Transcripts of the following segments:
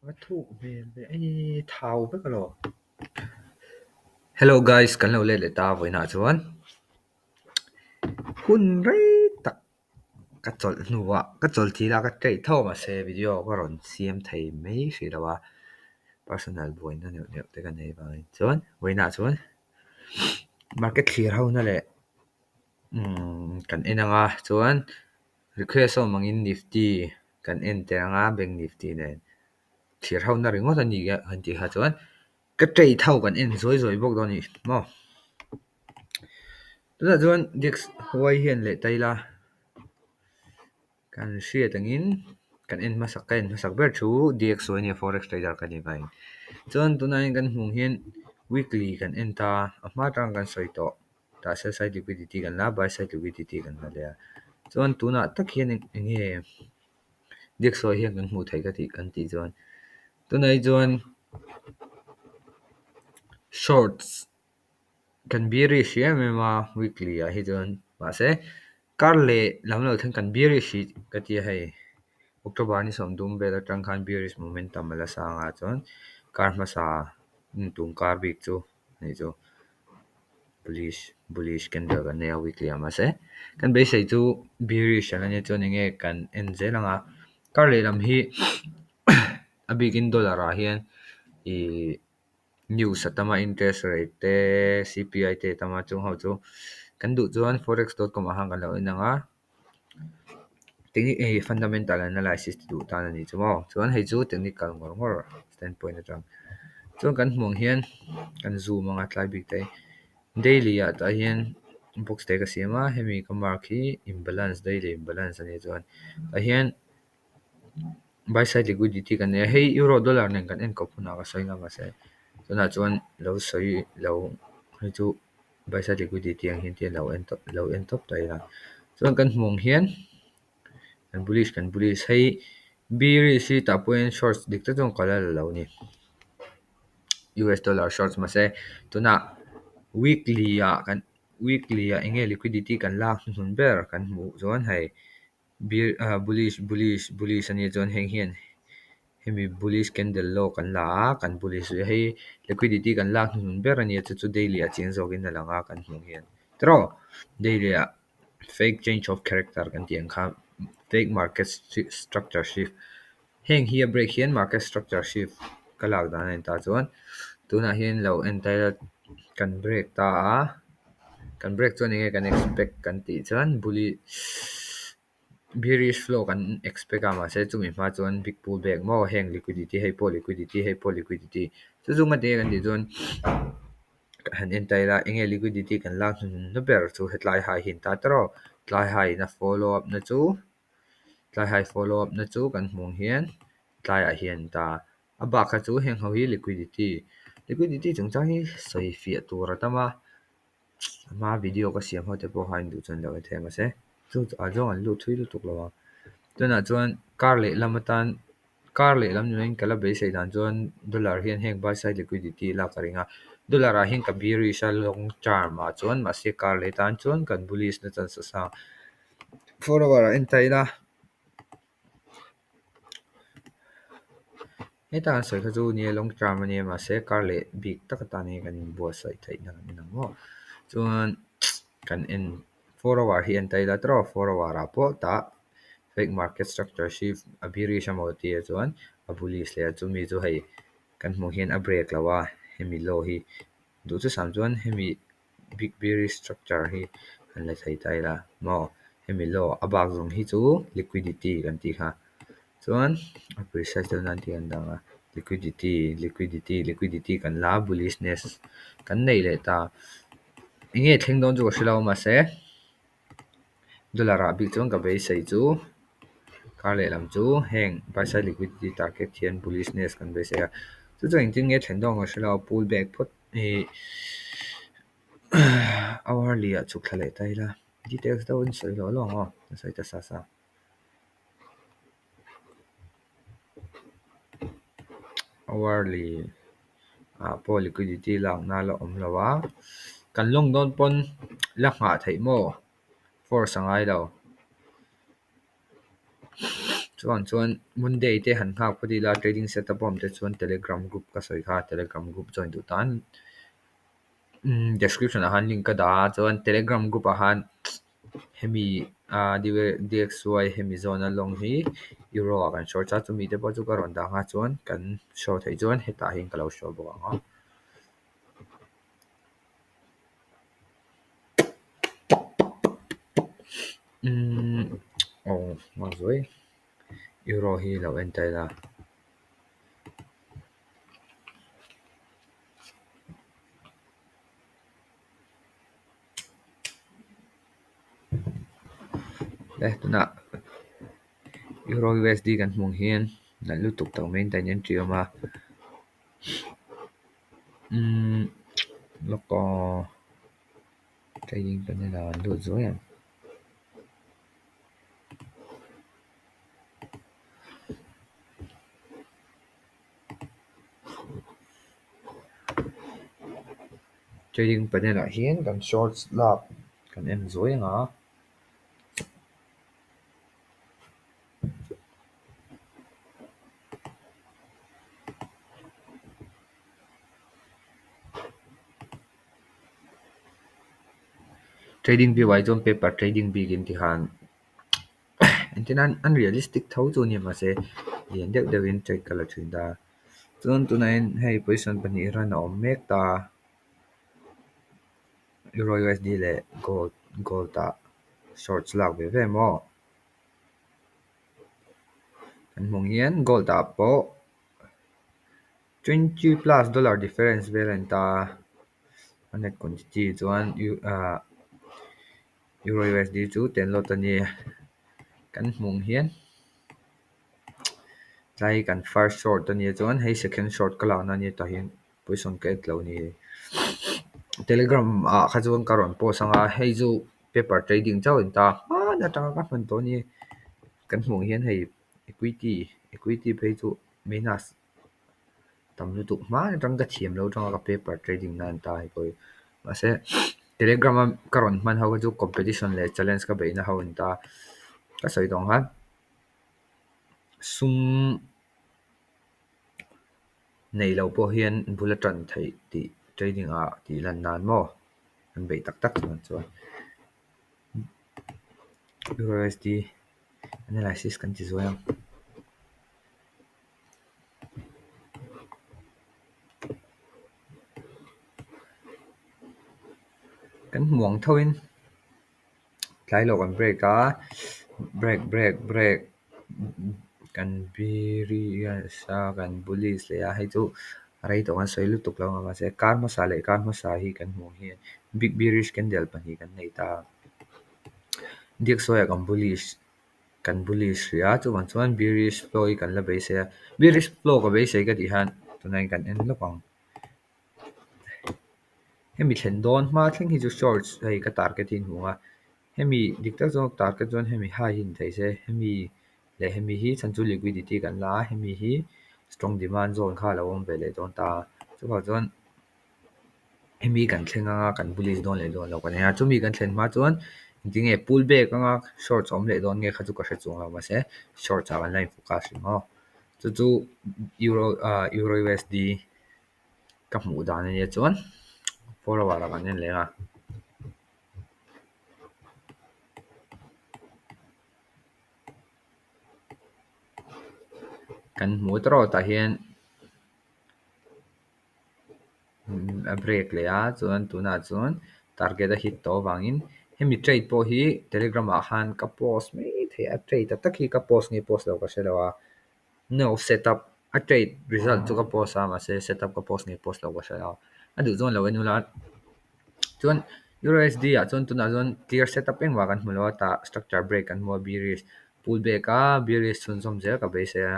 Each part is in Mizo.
Va thuk hmel ve ei thau vek alawm. Hello guys kan lo let leh ta vawiinah chuan hun rei tak ka chawlh hnuah ka chawlh thih lah ka ṭeih tho mahse video ka rawn siam thei mai hrih lo a, personal buaina neuh neuh te ka nei vangin chuan vawiinah chuan market thlir ho na leh umm kan en ang a chuan request awm angin nifty kan en teh ang a bank nifty nen thlir ho na ringawt a ni a han tih kha chuan ka trade ho kan en zuai zuai bawk dawn a ni maw. Tunah chuan desk huai hian leh ta ila kan hriat angin kan en hmasak ka en hmasak ber thu DXY a nia forex trader ka ni mai. Chuan tunah hian kan hmuh hian weekly kan en ta a hma atang kan sawi tawh tah sell side liquidity kan la a buy side liquidity kan la leh a chuan tunah tak hian eng nge DXY hian kan hmuh theih ka tih kan tih chuan tunah hi chuan shorts kan bearish em em a weekly ah hi chuan mahse kar leh lam lo thleng kan bearish hi ka tia hei October ni sawmdum vel atang khan bearish momentum a la sang a chuan kar hmasa tum kar bik chu anih chu bullish bullish candle kan nei a weekly ah mahse kan beisei chu bearish an ania chuan enge kan en zel ang a kar leh lam hi a bikin dollar ah hian ihh news a tam a interest rate te C_P_I te a tam a chung ho chu kan duh chuan forex dot com ah khan kan lo en ang a fundamental analysis ti duh tan a nih chu maw chuan hei chu technical ngawr ngawr standpoint atang chuan kan hmuh ang hian kan zoom ang a tlai bik te daily ah tah hian box te ka siam a hemi ka mark hi imbalance daily imbalance a nih chuan tah hian buy side liquidity kan nei a hei euro dollar nen kan en kawp hunah ka sawi ngam mahse tunah chuan lo sawi lo hei chu buy side liquidity ang hian lo en tawp lo en tawp ta ila chuan kan hmuh ang hian kan bullish kan bullish hei bearish hi tah pawh hian shorts dik tak chuan ka la la lo a ni U_S dollar shorts mahse tunah weekly ah kan weekly ah eng nge liquidity kan lak hnuhnun ber kan hmuh chuan hei bullish bullish bullish a nih chuan heng hian hemi bullish candle low kan la a kan bullish hei liquidity kan lak hnuhnun ber a nia chu chu daily ah chiang zawkin a lang a kan hmuh hian tiraw daily ah fake change of character kan tih ang kha fake market structure shift heng hi a break hian market structure shift ka lak dan a ni ta chuan tunah hian lo en ta ila kan break ta a kan break chuan eng nge kan expect kan tih chuan bullish bearish flow kan expect a mahse chumi hma chuan big pullback maw heng liquidity hei pawh liquidity hei pawh liquidity chu chu ngati nge kan tih chuan han en ta ila eng nge liquidity kan lak hnuhnun ber chu hetlai high hi an ta tiraw tlai high in a follow up na chu tlai high follow up na chu kan hmuh ang hian tlaiah hian an ta a bak kha chu heng ho hi liquidity liquidity chungchang hi sawi fiah tur a tam a a hma video ka siam ho te pawh kha in duh chuan lo en thei mahse chu ah zawng an lut thui lutuk lo ang tunah chuan kar leh lam atan kar leh lam ni loin ka la beisei dan chuan dollar hian heng buy side liquidity lak ka ring a dollar ah hian ka bearish a long term ah chuan mahse kar leh tan chuan kan bullish na chance a sang 4 hour ah en ta ila heta kan sawi kha chu nia long term a nia mahse kar leh bik tak atan hian kan inbuatsaih theih na kan en ang maw chuan kan en 4 hour hi en ta ila tiraw 4 hour ah pawh tah fake market structure shift a bearish amaw tia chuan a bullish leh a chumi chu hei kan hmuh hian a break lo a hemi low hi duh chu sam chuan hemi big bearish structure hi han la thei ta ila maw hemi low a bak zawng hi chu liquidity kan tih kha chuan a precise deuh nan tih kan dang a liquidity liquidity liquidity kan la a bullishness kan nei leh ta eng nge thleng dawn chu ka hre lo mahse dollar ah bik chuan ka beisei chu kar leh lam chu heng buy side liquidity target hian bullishness kan beisei a chu chuan engtin nge thlen dawn ka hre lo pull back phawt ih hourly ah chhuk thla leh ta ila details deuh in sawi lo lo ang aw ka sawi ta sa sa. Hourly ah pawh liquidity lakna la awm lo a kan long dawn pawn la nghah theih maw force a ngai lo. Chuan chuan Monday te han nghak phawt ila trading setup a awm te chuan Telegram group ka sawi kha Telegram group join duh tan description ah khan link ka dah a chuan Telegram group ah khan hemi ah DXY hemi zawn a lawng hi euro ah kan short a chumi te pawh chu ka rawn dah ang a chuan kan show theih chuan hetah hian ka lo show bawk ang a. Umm aw nghak zuai euro hi lo en ta ila. Le tunah euro USD kan hmuh ang hian nalh lutuk tak mai in ta in entry a awm a umm lawk aw trading panel ah an lut zuai ang. Trading panel ah hian kan shorts lak kan en zuai ang a. Trading view ah hi chuan paper trading bik in tikhan engtin an an realistic tho chu a nia mahse lian deuh deuhin trade ka la thin ta. Chuan tunah hian hei position pahnih run a awm mek ta. Euro USD leh gold gold ah shorts lak ve ve maw? Kan hmuh ang hian gold ah pawh 20 plus dollar difference vel a ni ta a net quantity chuan ah euro USD chu ten lot a ni. Kan hmuh ang hian tlai kan first short a nia chuan hei second short ka lakna a nia tah hian position ka add lo a ni. Telegram ah kha chuan ka rawn post ang a hei chu paper trading chauh a ni ta hman atanga ka hman tawh a ni. Kan hmuh ang hian hei equity equity phei chu minus tam lutuk hman atang ka thiam lo atanga ka paper trading na a ni ta hei pawh hi mahse telegram a ka rawn hman ho kha chu competition leh challenge ka beihna ho a ni ta ka sawi tawh ang khan sum nei lo pawh hian bul a tan theih tih trading ah tih lan nan maw an beih tak tak chuan chuan USD analysis kan ti zuai ang. Kan hmu ang thoin tlai lo kan break a break break break kan a kan bullish leh a hei chu rei tawh kan sawi lutuk lo ang mahse kar hmasa leh kar hmasa hi kan hmuh ang hian big bearish candle pahnih kan nei ta DXY ah kan bullish kan bullish hrih a chuvang chuan bearish flow hi kan la beisei a bearish flow ka beisei ka tih hian tunah hian kan en lawk ang. Hemi thlen dawn hma thleng hi chu shorts hei ka target hi an hmu a hemi dik tak zawk target chuan hemi high hi ni thei se hemi leh hemi hi chhan chu liquidity kan la a hemi hi strong demand zone kha a lo awm ve leh dawn ta a chuvang chuan hemi kan thleng anga kan bullish dawn leh dawn lo kan en a chumi kan thlen hma chuan engtin nge pull back anga shorts a awm leh dawn nge kha chu ka hre chuang lo mahse shorts ah kan la in focus rih maw chu chu euro ah euro U_S_D ka hmuh dan ania chuan 4 hour ah kan en leh a. Kan hmuh tawrh tah hian a break leh a chuan tunah chuan target a hit tawh avangin hemi trade pawh hi telegram ah khan ka post mai thei a trade tak tak hi ka post nge post lo ka hre lo a no setup a trade result chu ka post a mahse setup ka post nge post lo ka hre lo a duh chuan lo en ula chuan USD ah chuan tunah chuan clear setup engmah kan hmu lo a tah structure break kan hmu a bearish pull back a bearish chhunzawm zel ka beisei a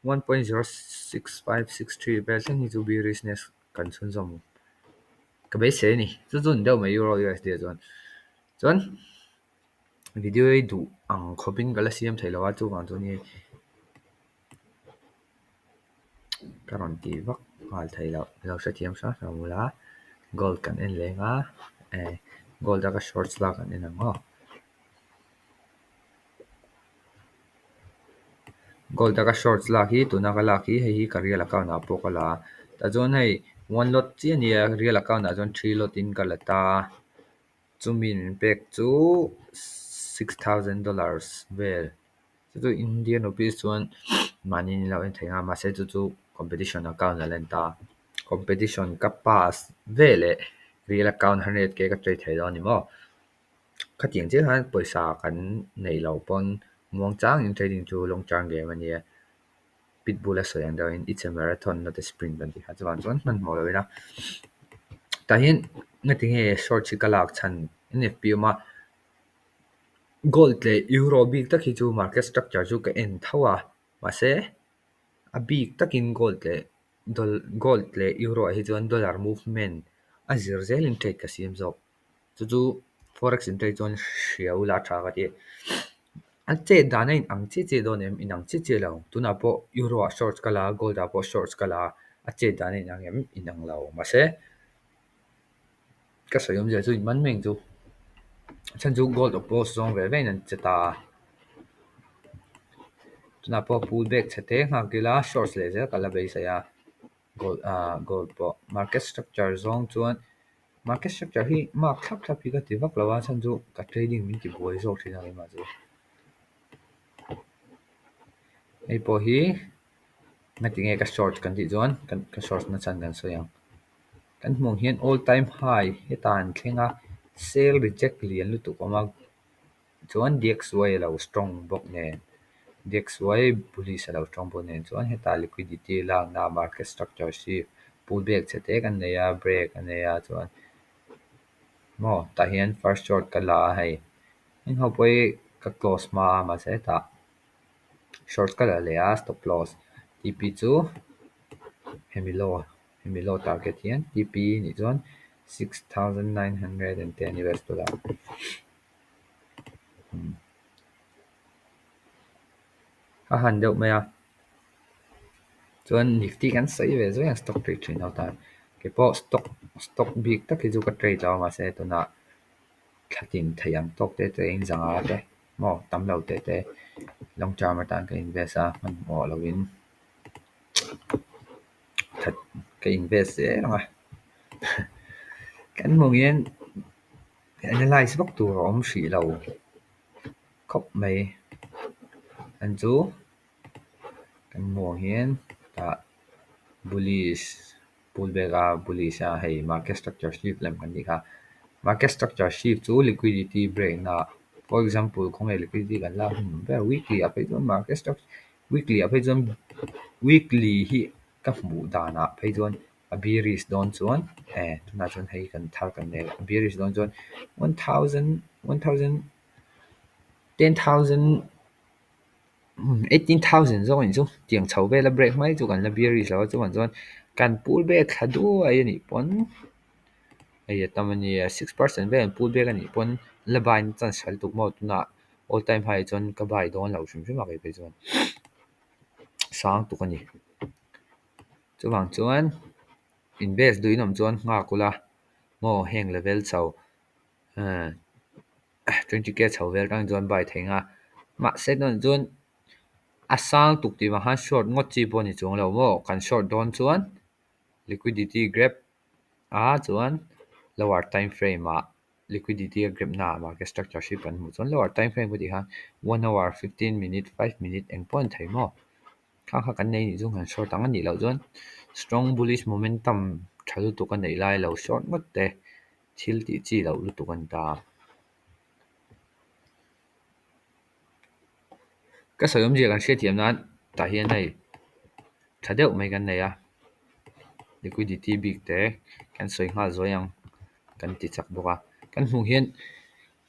1.06563 vel thleng hi chu bearishness kan chhunzawm ka beisei a ni chu chu ni deuh mai euro USD ah chuan chuan video hi duh ang khawpin ka la siam thei lo a chuvang chuan hei ka rawn tih vak nghal thei loh lo hrethiam hram hram ula gold kan en leng a eh gold a ka shorts lak kan en ang aw. Gold a ka shorts lak hi tuna ka lak hi hei hi ka real account ah pawh ka la a. Tah chuan hei one lot chiah a ni a real account ah chuan three lot in ka la ta a. Chumi min pek chu $6,000 vel. Chu chu Indian rupees chuan mahni in lo en thei ang a mahse chu chu competition account a len ta. Competition ka pass veleh real account 100K ka trade thei dawn a ni maw? Khatiang chiah khan pawisa kan neih loh pawn muangchangin trading chu long term game a nia. Pitbull a sawi ang deuhin it's a marathon not a sprint kan tih kha chuvang chuan hmanhmawh lo ila. Tah hian ngatinge short hi ka lak chhan NFP awm a, gold leh euro bik tak hi chu market structure chu ka en tho a, mahse a bik takin gold leh gold leh euro ah hi chuan dollar movement a zir zelin trade ka siam zawk. Chu chu forex in trade chuan hria ula tha ka ti. A chet dan a inang chiah chiah dawn em? Inang chiah chiah lo. Tunah pawh euro ah shorts ka la a, gold ah pawh shorts ka la a, a chet dan a inang em? Inang lo. Mahse, ka sawi awmzia chu inman mai ang chu. A chhan chu gold oppose zawng ve vein an che ta a. Tunah pawh pull back chhe te nghak ila shorts leh zel ka la beisei a. Gold ah gold pawh market structure zawng chuan market structure hi mark thlap thlap hi ka ti vak lo a chhan chu ka trading min ti buai zawk thin a keimah chu. Hei pawh hi ngatinge ka short kan tih chuan ka short na chhan kan sawi ang. Kan hmuh ang hian all time high hetah an thleng a sell reject lian lutuk a awm a. Chuan DXY a lo strong bawk nen DXY bullish a lo strong bawk nen chuan hetah liquidity lakna market structure shift pull back chhe te kan nei a break a nei a chuan maw tah hian first short ka la a hei heng ho pawh hi ka close hma a mahse hetah short ka la leh a stop loss TP chu hemi low hemi low target hian TP nih chuan 6910 US dollar. A han deuh mai a chuan nifty kan sawi ve zui a stock trade thin ho tan keipawh stock stock bik tak hi chu ka trade lo a mahse tunah thla tin theih ang tawk te te in zanga te maw tam lo te te long term atan ka invest a hmanhmawh lovin ka invest zel ang a kan hmuh hian. Analyse vak tur a awm hrih lo khawp mai. An chu kan hmuh ang hian tah bullish pull back a bullish a hei market structure shift lem kan tih kha. Market structure shift chu liquidity break na for example khawnge liquidity kan lak hun ber weekly ah phei chuan market structure weekly ah phei chuan weekly hi ka hmuh danah phei chuan a bearish dawn chuan eh tunah chuan hei kan thar kan nei a bearish dawn chuan 1000 1000 10000 18000 zawk anih chu tiang chho vel a break mai chu kan la bearish lo a chuvang chuan kan pull back thla duai anih pawn hei a tam ania 6% vel an pull back anih pawn la buy na chance hral tuk maw tunah all time high chuan ka buy dawn lo hrim hrim a kei phei chuan sang tuk a ni. Chuvang chuan invest duhin awm chuan nghak ula maw heng level chho 20k chho vel atang chuan buy thei nga mahse tunah chuan a sang tuk tih vang khan short ngawt chi pawh a ni chuang lo maw kan short dawn chuan liquidity grab a chuan lower time frame ah liquidity a grab na ah market structure shift kan hmuh chuan lower time frame ka tih khan 1 hour 15 minute 5 minute eng pawh a ni thei maw. Kha kha kan nei nih chu han short ang a nih loh chuan strong bullish momentum tha lutuk a neih lai lo short ngawt te thil tih chi loh lutuk a ni ta. Ka sawi awmzia kan hriatthiam nan tah hian hei tha deuh mai kan nei a, liquidity bik te kan sawi nghal zuai ang kan ti chak bawk a. Kan hmuh hian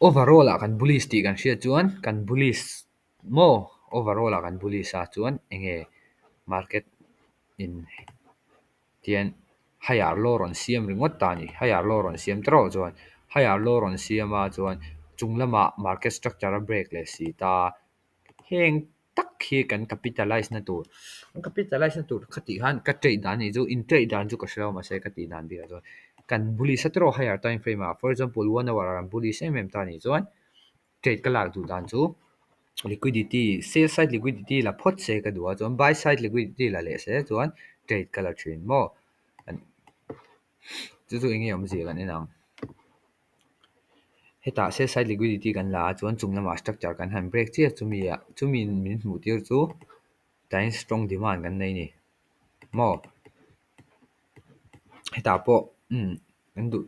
overall ah kan bullish tih kan hriat chuan kan bullish Maw overall ah kan bullish a chuan enge market in tian higher low rawn siam ringawt ta a ni. Higher low rawn siam ta rawh chuan higher low rawn siam a chuan chung lamah market structure a break leh si ta. Heng tak hi kan capitalize na tur kan capitalize na tur kha tih khan ka trade dan anih chu in trade dan chu ka hre lo mahse ka tih dan bikah chuan kan bullish a tawrh higher time frame ah for example one hour ah kan bullish em em ta anih chuan trade ka lak duh dan chu. Liquidity, sell side liquidity la phawt se ka duh a, chuan buy side liquidity la leh se chuan trade ka la thin maw. Chu chu enge awmzia kan en ang. Hetah sell side liquidity kan la a, chuan chung lamah structure kan han break chiah chumi ah chumi min hmuh tir chu tain strong demand kan nei ni maw. Hetah pawh umm kan duh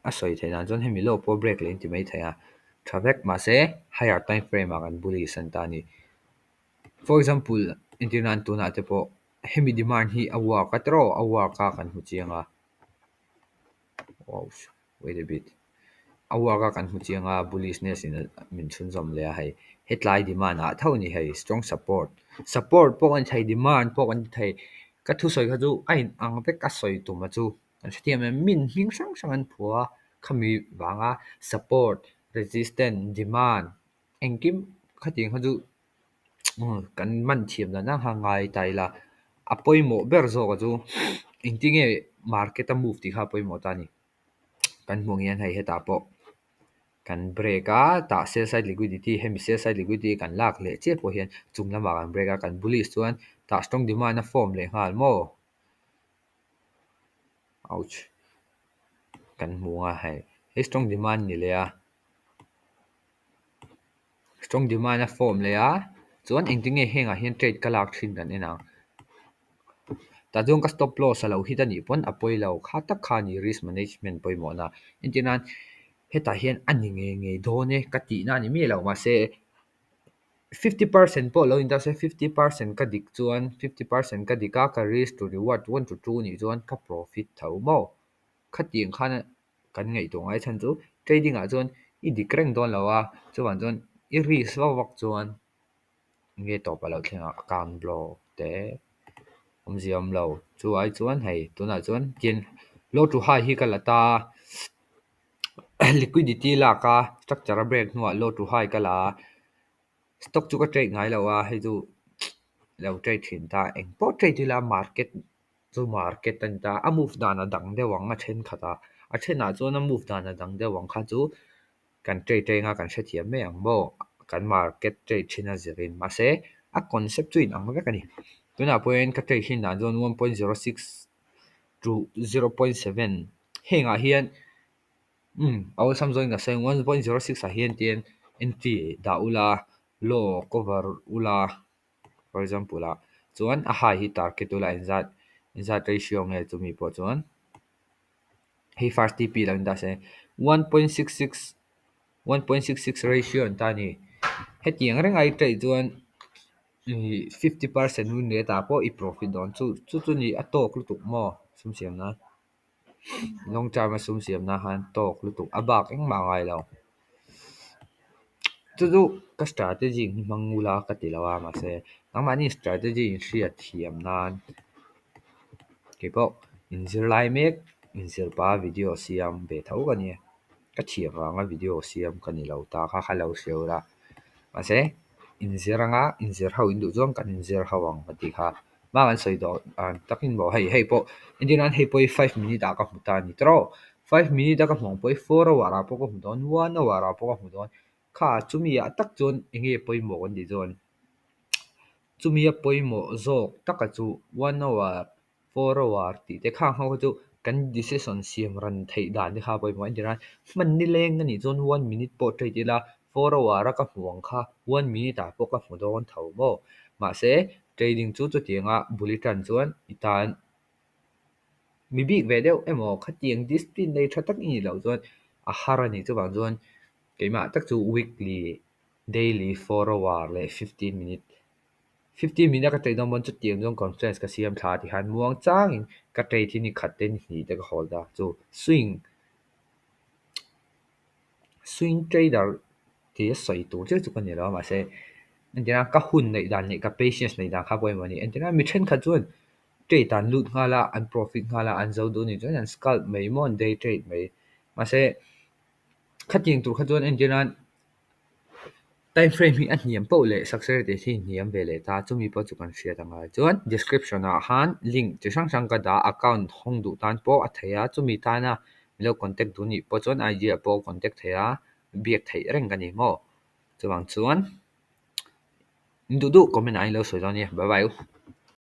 a sawi theih dan chuan hemi low pawh break leh in ti mai thei a, tha vek mahse higher time frame ah kan bullish an ta a ni. For example entir nan tunah te pawh hemi demand hi a work a tiraw a work a kan hmu chiang a, wait a bit a work a kan hmu chiang a bullishness in min chhunzawm leh a hei hetlai demand ah tho a ni hei strong support support pawh kan ti thei demand pawh kan ti thei ka thusawi kha chu a in ang vek a sawi tum a chu kan hrethiam em min hming hrang hrang an phua a khami vanga support resistance demand engkim khatiang kha chu kan man thiam dan ang kha ngai ta ila a pawimawh ber zawk a chu engtinge market a move tih kha a pawimawh ta a ni. Kan hmuh ang hian hei hetah pawh kan break a tah sell side liquidity hemi sell side liquidity kan lak leh chiah pawh hian chung lamah kan break a kan bullish chuan tah strong demand a form leh nghal maw. Ouch kan hmu a hei hei strong demand ni leh a strong demand a form leh a chuan engtinge hengah hian trade ka lak thin kan en ang. Tah chuan ka stop loss a lo hit a nih pawn a pawi lo kha tak kha a ni risk management pawimawhna. Entir nan hetah hian a ni ngei ngei dawn e ka tihna a ni miah lo mahse 50% pawh lo in ta se 50% ka dik chuan 50% ka dik a ka risk to reward 1 to 2 nih chuan ka profit tho maw. Khatiang khan kan ngaihtuah ngai chhan chu trading ah chuan i dik reng dawn lo a chuvang chuan i risk vak vak chuan nge tawp a lo thleng a account block te awmzia awm lo chu ai chuan hei tunah chuan tian low to high hi ka la ta a liquidity lak a structure a break hnuah low to high ka la a stock chu ka trade ngai lo a hei chu lo trade thin ta engpawh trade ila market chu market a ni ta a move dan a dang deuh ang a thenkhat ah a thenah chuan a move dan a dang deuh ang kha chu kan trade reng a kan hrethiam mai ang maw kan market trade thin a zirin mahse a concept chu inang vek a ni. Tunah pawhin ka trade thin dan chuan 1.06 to 0.7 hengah hian awlsam zawngin ka sawi 1.06 ah hian tian entry dah ula low cover ula for example ah chuan a high hi target ula engzat engzat ratio nge chumi pawh chuan hei first TP lo in ta se 1.66 1.66 ratio an ta a ni. Hetiang reng a i trade chuan 50% win rate ah pawh i profit dawn chu chu chu ni a tawk lutuk maw sum siam nan long term a sum siam nan khan tawk lutuk a bak engmah a ngai lo. Chu chu ka strategy hi hmang ula ka ti lo a mahse nangmahni strategy in hriat thiam nan keipawh inzir lai mek inzir pah a video siam ve tho ka ni. Ka thiam vanga video siam ka ni lo ta kha kha lo hria ula mahse inzir anga inzir ho in duh chuan kan inzir ho ang ka tih kha. Hma kan sawi tawh dan takin maw hei hei pawh entir nan hei pawh hi 5 minute ah ka hmu ta a ni tiraw 5 minute a ka hmuh ang pawh hi 4 hour ah pawh ka hmu dawn 1 hour ah pawh ka hmu dawn kha chumi ah tak chuan enge pawimawh kan tih chuan chumi a pawimawh zawk taka chu 1 hour 4 hour tih te khang ho kha chu kan decision siam ran theih dan te kha a pawimawh entir nan hman nileng a nih chuan 1 minute pawh trade ila 4 hour a ka hmuh ang kha 1 minute ah pawh ka hmu dawn tho maw mahse trading chu chutianga bul i tan chuan i tan mi bik ve deuh emaw khatiang discipline nei tha tak i nih loh chuan a har a ni chuvang chuan keimah tak chu weekly daily 4 hour leh 15 minute 15 minute a ka trade dawn pawn chutiang chuan conference ka siam thla tikhan muang changin ka trade hi ni khat te ni hnih te ka hold a chu swing swing trader ti a sawi tur chiah chu ka ni lo a mahse entir nan ka hun neih dan leh ka patience neih dan kha pawimawh a ni entir nan mi thenkhat chuan trade an lut nghal a an profit nghal a an zo duh anih chuan an scalp mai maw an day trade mai mahse khatiang tur kha chuan entir nan time frame hi a hniam poh leh success rate hi hniam ve leh ta chumi pawh chu kan hriat angai chuan description ah khan link chi hrang hrang ka dah account hawng duh tan pawh a theih a chumi tana milo contact duh nih pawh chuan IG ah pawh contact theih a biak theih reng ka ni maw chuvang chuan. In duh duh comment ah in lo sawi dawn nia. Bye bye u.